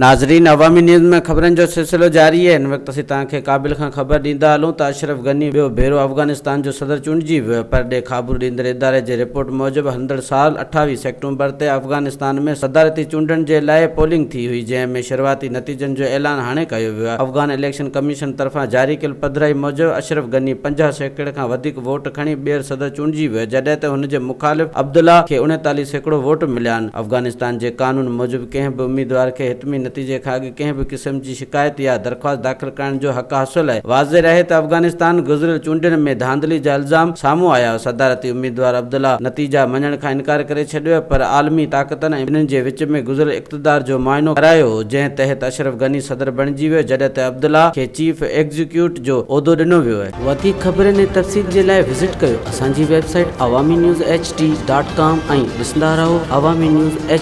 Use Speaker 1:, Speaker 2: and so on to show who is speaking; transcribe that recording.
Speaker 1: ناظرين عوامي نيوز ۾ خبرن جو سلسلو جاري آهي هن وقت اسين توهان کي ڪابل کان خبر ڏيندا هلون ته اشرف غني ٻيو ڀيرو افغانستان جو صدر چونڊجي ويو پرڏيهه خابرو ڏيندڙ اداري جي رپورٽ موجب هلندڙ سال 28 سيپٽمبر تي افغانستان ۾ صدارتي چونڊن جي لاء پولنگ ٿي هئي جنهن ۾ شروعاتي نتيجن جو اعلان هاڻي ڪيو ويو آهي افغان اليڪشن ڪميشن طرفان جاري ڪيل پڌرائي موجب اشرف غني 50% کان وڌيڪ ووٽ کڻي ٻيهر صدر چونڊجي ويو جڏهن ته هن جي مخالف عبدالله کي 39% ووٽ مليا آهن. افغانستان جي قانون موجب ڪنهن به اميدوار کي حتمي نتيجي کان اڳ ڪنهن به قسم جي شڪايت يا درخواست داخل ڪرڻ جو حق حاصل آهي. واضح رهي ته افغانستان گذريل چونڊن ۾ ڌانڌلي جا الزام سامهون آيا، صدارتي اميدوار عبدالله نتيجا مڃڻ کان انڪار ڪري ڇڏيو پر عالمي طاقتن ۽ ٻنهين جي وچ ۾ گذريل اقتدار جو معائنو ڪرايو هو جنهن تحت اشرف غني صدر بڻجي ويو جڏهن ته عبدالله کي چيف ايگزيڪيوٽ جو عهدو ڏنو ويو. وڌيڪ خبرن ۽ تفصيل جي لاء وزٽ ڪيو اسان جي website Awami news H D dot com ۽ ڏسندا رهو عوامي نيوز ايڇ.